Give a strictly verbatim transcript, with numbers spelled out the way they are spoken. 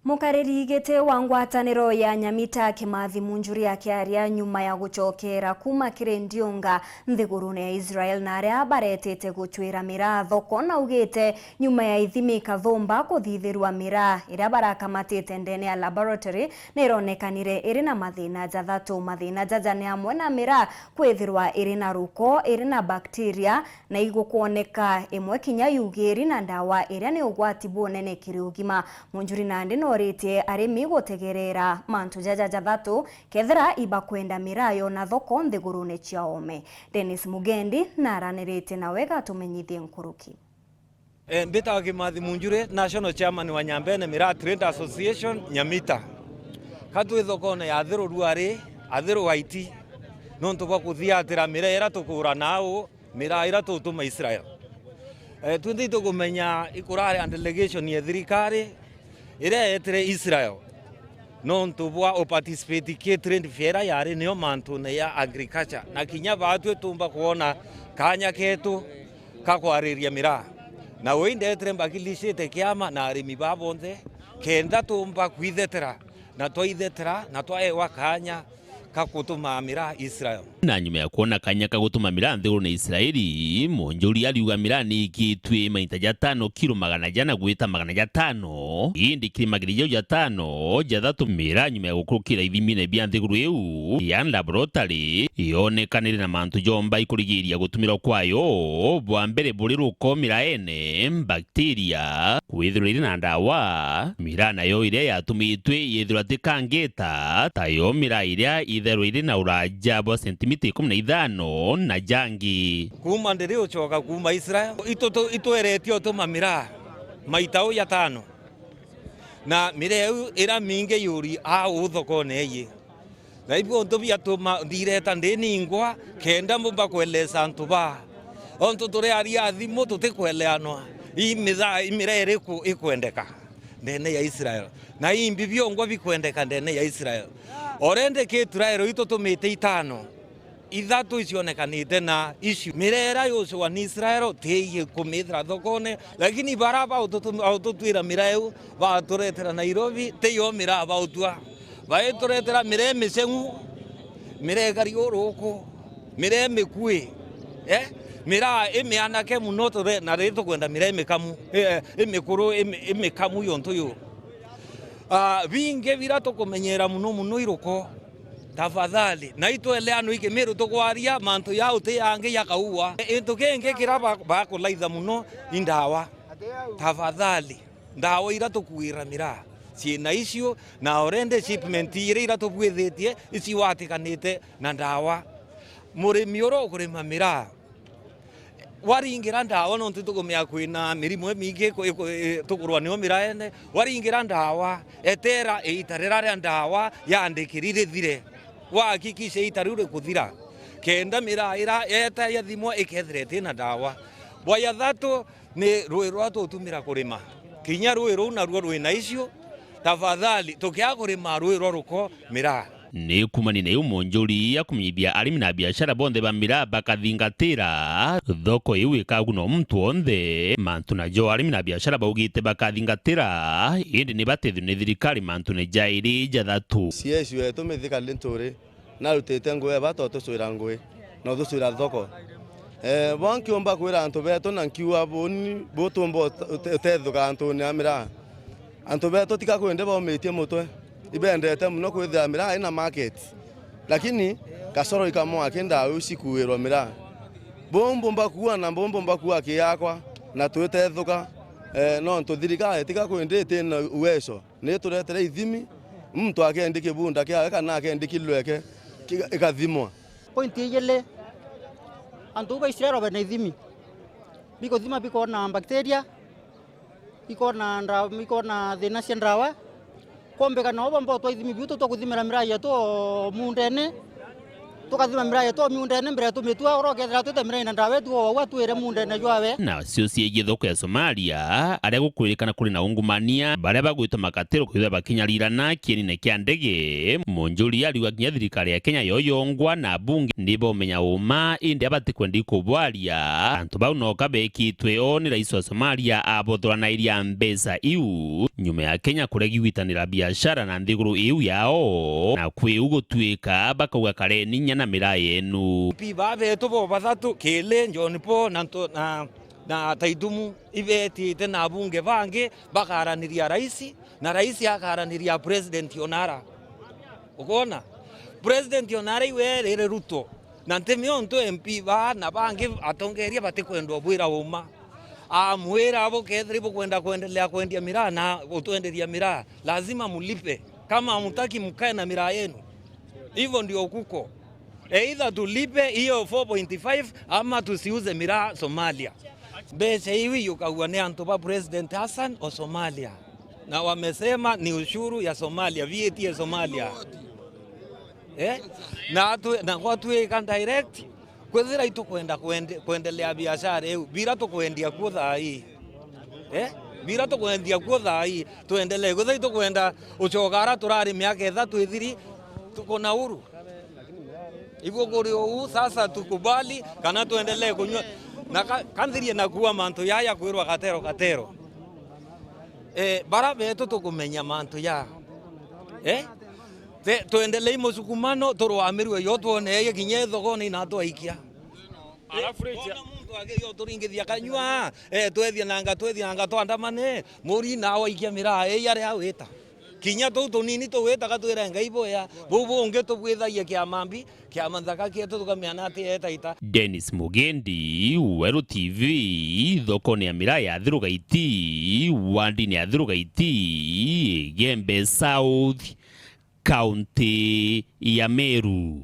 Mukariri giti wa ngwataniro ya Nyamita Kimathi Munjuri akiaria nyuma ya gucokera kuma kiri ndiunga nthigurune ya Israel na aria baretete gucwira miraa thoko, naugite nyuma ya ithimi ikathumba kuthithirua miraa iria barakamatite ndene ya laboratory nironekanire iri na mathina jathatu. Mathina jaja ni amwe na miraa kwithirwa iri na ruko, iri na bacteria, na igukwoneka imwe kinya yugiri na ndawa iria ni ugwati bunene kiri ugima. Munjuri nandi noritie arimi gutegerera mantu jaja jathatu kethira ibakwenda miraa yona thoko nthigurune cia oome. Dennis Mugendi naraniritie nawe gatumenyithie nkuruki. E, mbitawa Kimathi Munjuri, National Chairman wa Nyambene Miraa Trade Association, Nyamita. Ka twi thokone ya Athiru Ruari, Athiru Waiti, nontu bwa kuthiatira miraa iria tukura nau, miraa iria tutuma Israel. E, twinthe itukumenya ikurari a delegation ya thirikari iria yetire Israel nontu bwa uparticipate ki trade fair iria yari nio mantune ya agriculture, na kinya baatwi tumba kwona kanya ketu ka kwariria miraa. Na uu indetire mbakilishite kiama na arimi baa bonthe, kenda tumba kwithetera, na twaithetera na twaewa kanya ka gutuma miraa Israel. Na nyuma ya kwona kanya ka gutuma miraa nthigurune ya Israeli, Munjuri ariuga miraa ni ikitue maita jatano kilo magana jana gwita magana jatano, indi kiri magiri jau jatano, jathatu miraa nyuma ya gukurukira ithimine bia nthiguru iu, yani laboratory, yonekanire na mantu jomba ikurigiria gutumirwa kwayo, bwa mbere buri ruko miraene, bacteria, kwithirwa iri na ndawa, miraa nayo iria yatumitwe yithirwa ti kangita, tayo miraa iria itherwa iri na uraja bwa sentimita ikumi na ithano na jangi. Kuuma ndiri ucoka kuuma Israel, itu-, tu-, itweretie utuma miraa maita uu jatano, na miraa iu iria mingi yuri au thokone iji. Na ibu untu biatuma ndireta ndi ningwa, kenda mbumba kwelesa antu baa. Ontu turi aria athimu tutikweleanwa. Ii mithaa, ii miraa iriku ikwendeka ndene ya Israel? Na ii imbi biongwa bikwendeka ndene ya Israel? Already ki trial ii tutumite itano, ithatu icionekanite na issue. Miraa iria yucwa ni Israel tiiji kumithira thokone, lakini bara baututu-, baututwira miraa iu, baturetera Nairobi, tiyo miraa bautua. Baituretera miraa imiceng'u, miraa ikari uruku, miraa imikui, eh? Miraa imianake muno, ture-, na ri tukwenda miraa imikamu, eh, imikuru, imi-, imikamu yontu yu. Ah, bingi bira tukumenyera muno muno iruko, tafadhali, na itweleanwe ikimiru tukwaria mantu ya uti yangi ya kaua. Into kingi kira ba-, bakulaitha muno i ndawa. Tafadhali, ndawa ira tukuira miraa ciina icio, na already shipment ira ira tubwithitie iciwatikanite na ndawa. Murimi uria ukurima miraa, waringira ndawa, nontu tukumenya kwina mirimu imingi iku-, iku-, i-, tukurwa nio miraene. Waringira ndawa, etera iita rira ria ndawa yandikiri rithire. Wahakikisha iita riu rikuthira, kenda miraa ira yeta yathimwa ikethira itina ndawa. Bwa jathatu, ni rui ruria tutumira kurima. Kinya rui ruu naruo rwina issue, tafadhali, tukiaga kurima rui rwa ruko miraa. Ni kumania na iu, Munjuri akumenyithia arimi na biashara bonthe ba miraa bakathingatira thoko iu ikaguna o muntu onthe. Mantu najo arimi na biashara baugite bakathingatira, indi ni batethwe ni thirikari mantune jairi jathatu. C S wetu Mithika Linturi narutite ngui ya bata utucwira ngui na utucwira thoko. Eh, bo nkiumba kwira antu betu na nkiuga buni butumba ute-, ute-, utethuka antune a miraa. Antu betu tika kwende baumitie mutwe, ibendete muno kwithira miraa ina market, lakini kasoro ikamwa ki ndawa iu cikuirwa miraa. Bumbu mbakua na bumbu mbakua ki yakwa na twitethuka, eh, nontu thirikari tika kwende itina uwezo. Ni turetere ithimi, muntu akendi kibunda kiawe kana akendi kilweke, kiga-, ikathimwa. Point ijili, antu ba Israel bena ithimi. Bikuthima bikona bacteria, ikona nda-, ikona thina cia ndawa. Kombeka nao bomba utwa ithimi biu tutwa kuthimira miraa yetu o mundene. Tukathima miraa yetu o miundene mbere tumitua, oro kethira twite miraa na ndawa etu o wau atwire muundene jwawe. Nacio ciigie thoko ya Somalia, aria gukwirikana kuri na ungumania, baria bagwita makatiro kwithirwa bakinyarirana kienine kia ndege, Munjuri ariuga kinya thirikari ya Kenya yo yongwa na abunge ni baumenya uma, indi abati kwendi kubwaria. Antu bau noka bekitwe o ni rais wa Somalia abothoranairia mbeca iu, nyuma ya Kenya kuregi gwitanira biashara na nthiguru iu yao, na kwi u gutuika bakauga kareni inya na miraa yenu. MP baa betu bo bathatu, Kili, John Paul na ntu-, na, na Taitumu, ibetite na abunge bangi bakaraniria rais, na rais akaraniria President Onara. Ukwona? President Onara iwe erire Ruto, na nti miontu MP baa na bangi atongeria batikwenda ubwira uma. Amwira abo, kethira ibukwenda kwendelea kwendia miraa na gutwenderia miraa, lazima mulipe. Kama hamutaki, mkae na miraa yenu. Hivyo ndio kuko. Either tulipe hiyo four point five ama tusiuze miraa Somalia. Mbeca iu iyukagua ni antu ba President Hassan o Somalia. Na wamesema ni ushuru ya Somalia, V A T ya Somalia. Eh? Na atwi-, na gwatwika direct, kwithira itukwenda kwende-, kwendelea biashara iu, bira tukwendia kuo thaa ii. Eh? Bira tukwendia kuo thaa ii, twendelee. Kwithira itukwenda ucoka ara turari miaka ithatu ithiri, tuko na uru. Ibu kuri uu, sasa tukubali kana twendelee kunyua? Na ka-, kanthirie na kuua mantu yaya kwirwa katero katero. Eh, bara betu tukumenya mantu ya. Eh? Te-, twendelei musukumano, turwamirwe yo twoneye kinya thogone na twaikia. Alafu rĩu wona muntu ageria uturingithia kanyua, eh, twethia nanga, twethia nanga, twandamane, muri na waikia miraa, eh, yare awita. Kinya tuu tunini tuwitaga twire Ngai boya, buu bungi tubwithagia kiama mbi, kiama nthaka kietu tukamenya ati etaita. Dennis Mugendi, Weru T V, thokone ya miraa ya Thiru Gaiti, wandine ya Thiru Gaiti, Gembe South, kaunti ya Meru.